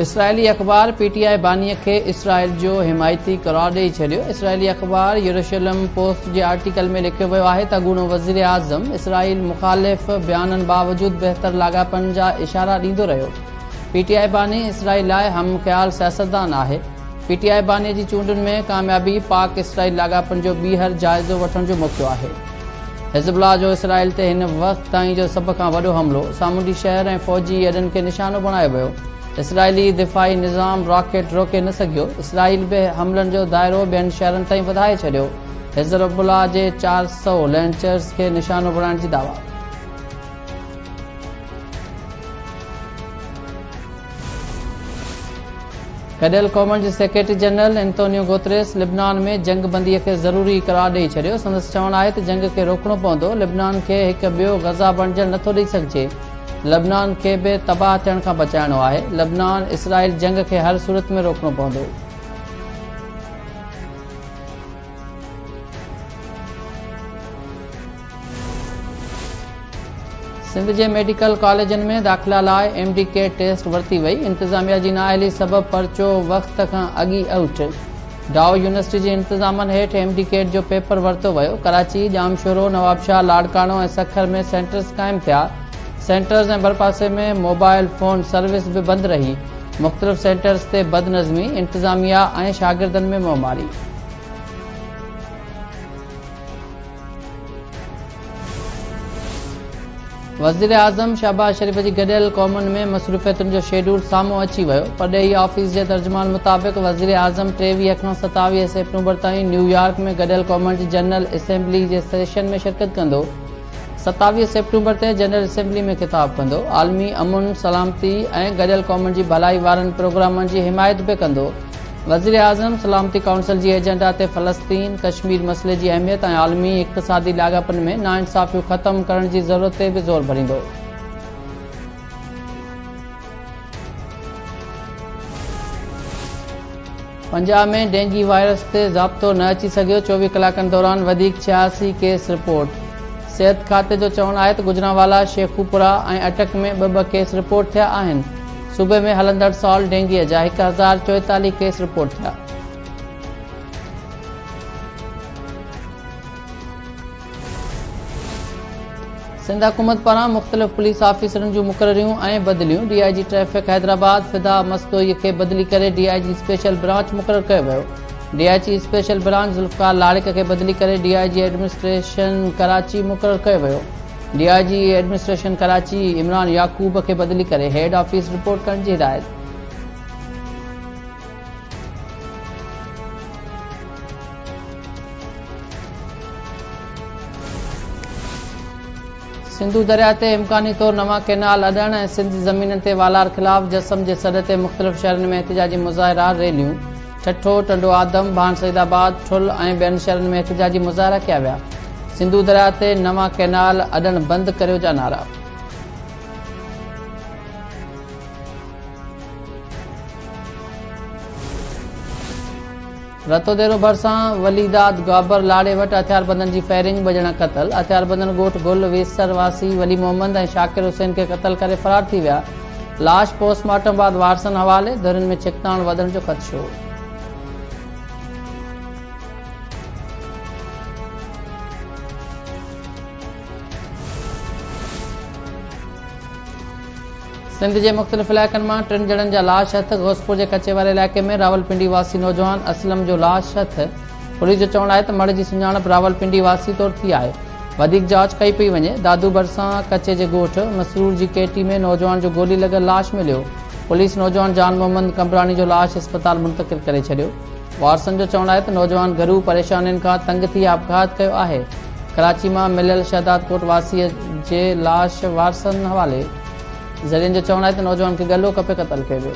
اسرائيلي اخبار پي ٽي آء باني کي اسرائيل جو حمايتي قرار ڏئي ڇڏيو. اسرائيلي اخبار يروشلم پوسٽ جي آرٽيڪل ۾ لکيو ويو آهي ته اڳوڻو وزيراعظم اسرائيل مخالف بيانن باوجود بهتر لاڳاپن جا اشارا ڏيندو رهيو. پي ٽي آء باني اسرائيل لاء هم خيال سياستدان آهي. پي ٽي آء باني جي چونڊن ۾ ڪاميابي پاڪ اسرائيل لاڳاپن جو ٻيهر جائزو وٺڻ جو موقعو آهي. حزب الله جو اسرائيل تي هن وقت تائين جو سڀ کان وڏو حملو، سامونڊي شهر ۽ فوجي اڏن کي نشانو بڻايو ويو، اسرائيلي دفاعي نظام راڪيٽ روڪي نه سگهيو، اسرائيل به حملن جو دائرو ٻين شهرن تائين وڌائي ڇڏيو، حزب الله جي 400 لانچرز کي نشانو بڻائڻ جي دعويٰ. گڏيل قومن جي سيڪريٽري جنرل انتونيو گوتريس لبنان ۾ جنگ بندي کي ضروري قرار ڏئي ڇڏيو. سندس چوڻ آهي ته جنگ کي روڪڻو پوندو، لبنان کي هڪ ٻيو غزه بڻجڻ نٿو ڏئي سگهجي، لبنان کي به تباهه ٿيڻ کان بچائڻو آهي، لبنان اسرائيل جنگ کي هر صورت ۾ روڪڻو پوندو. سنڌ جي ميڊيڪل ڪاليجن ۾ داخلا لاء ايم ڊي ڪيٽ ٽيسٽ ورتي وئي، انتظاميا جي نااهلي سبب پرچو وقت کان اڳ ئي آئوٽ، ڊائو يونيورسٽي جي انتظامن هيٺ ايم ڊي ڪيٽ جو پيپر ورتو ويو، ڪراچي، ڄامشورو، نوابشاهه، لاڙڪاڻو ۽ سکر ۾ سينٽرز قائم ٿيا، سينٽرز ۽ ڀرپاسي ۾ موبائل فون سروس به بند رهي، مختلف سينٽرز تي بدنظمي، انتظاميا ۽ شاگردن ۾ منهن ماري. وزيراعظم شهباز شريف جي گڏيل قومن ۾ مصروفيتن جو شيڊول سامهون اچي ويو. پرڏيهي آفيس جي ترجمان مطابق وزيراعظم 23 کان 27 سيپٽمبر تائين نيويارڪ ۾ گڏيل قومن جي جنرل اسيمبلي جي سيشن ۾ شرڪت ڪندو. 27 سيپٽمبر تي جنرل اسيمبلي ۾ خطاب ڪندو. عالمي امن، سلامتي ۽ گڏيل قومن جي ڀلائي وارن پروگرامن جي حمايت به ڪندو. وزيراعظم سلامتي ڪائونسل جي ايجنڊا تي فلسطين، ڪشمير مسئلي جي اهميت ۽ عالمي اقتصادي لاڳاپن ۾ ناانصافيون ختم ڪرڻ جي ضرورت تي به زور ڀريندو. پنجاب ۾ ڊينگي وائرس تي ضابطو نه اچي سگهيو، 24 ڪلاڪن دوران وڌيڪ 86 ڪيس رپورٽ. صحت کاتي جو چوڻ آهي ته گجرانوالا، شيخوپورا ۽ اٽڪ ۾ ٻه ٻه ڪيس رپورٽ ٿيا آهن. صوبي ۾ هلندڙ سال ڊينگيء جا 1044 ڪيس رپورٽ ٿيا. سنڌ حڪومت پاران مختلف پوليس آفيسرن جون مقرريون ۽ بدليون، D I G traffic Hyderabad Fida Mastoi کي بدلي ڪري D I G special branch مقرر ڪيو ويو، D I G special branch Zulfiqar Larik کي بدلي ڪري D I G administration Karachi مقرر ڪيو ويو. D I G administration Karachi Imran Yaqub کي بدلي ڪري هيڊ آفيس رپورٽ ڪرڻ جي هدايت. سنڌو درياء تي امڪاني طور نوان ڪئنال اڏڻ ۽ سنڌ جي زمينن تي والار خلاف جسم جي سڏ تي مختلف شهرن ۾ احتجاجي مظاهرا، ريليون. ٺٽو، ٽنڊو آدم، ڀان سيد آباد، ٺل ۽ ٻين شهرن ۾ احتجاجي مظاهرا ڪيا ويا. سنڌو درياء تي نوان ڪئنال اڏڻ بند ڪريو جا نعرا. رتوديرو ڀرسان وليداد گابر لاڙي وٽ هٿياربندن جي فائرنگ، ٻه ڄڻا قتل، هٿياربندن ڳوٺ گل ويسر واسي ولي محمد ۽ شاڪر حسين کي قتل ڪري فرار ٿي ويا. لاش پوسٽ مارٽم بعد وارثن حوالي، ڌرين ۾ ڇڪتاڻ وڌڻ جو خدشو. سنڌ جي مختلف علائقن مان ٽن ڄڻن جا لاش هٿ، غوثپور جي ڪچي واري علائقي ۾ راولپنڊي واسي نوجوان اسلم جو لاش هٿ، پوليس جو چوڻ آهي ته مڙهه جي سڃاڻپ راولپنڊي واسي طور ٿي آهي، وڌيڪ جاچ ڪئي پئي وڃي، دادو ڀرسان ڪچي جي ڳوٺ مسرور جي ڪيٽي ۾ نوجوان جو گولي لڳل لاش مليو، پوليس نوجوان جان محمد قمبراڻي جو لاش اسپتال منتقل ڪري ڇڏيو، وارثن جو چوڻ آهي ته نوجوان گهرو پريشانين کان تنگ ٿي آپگهات ڪيو آهي، ڪراچي مان مليل شهدادڪوٽ واسي جي لاش وارثن حوالي، ذريعن جو چوڻ آهي ته نوجوان کي ڳلو ڪپي قتل ڪيو ويو.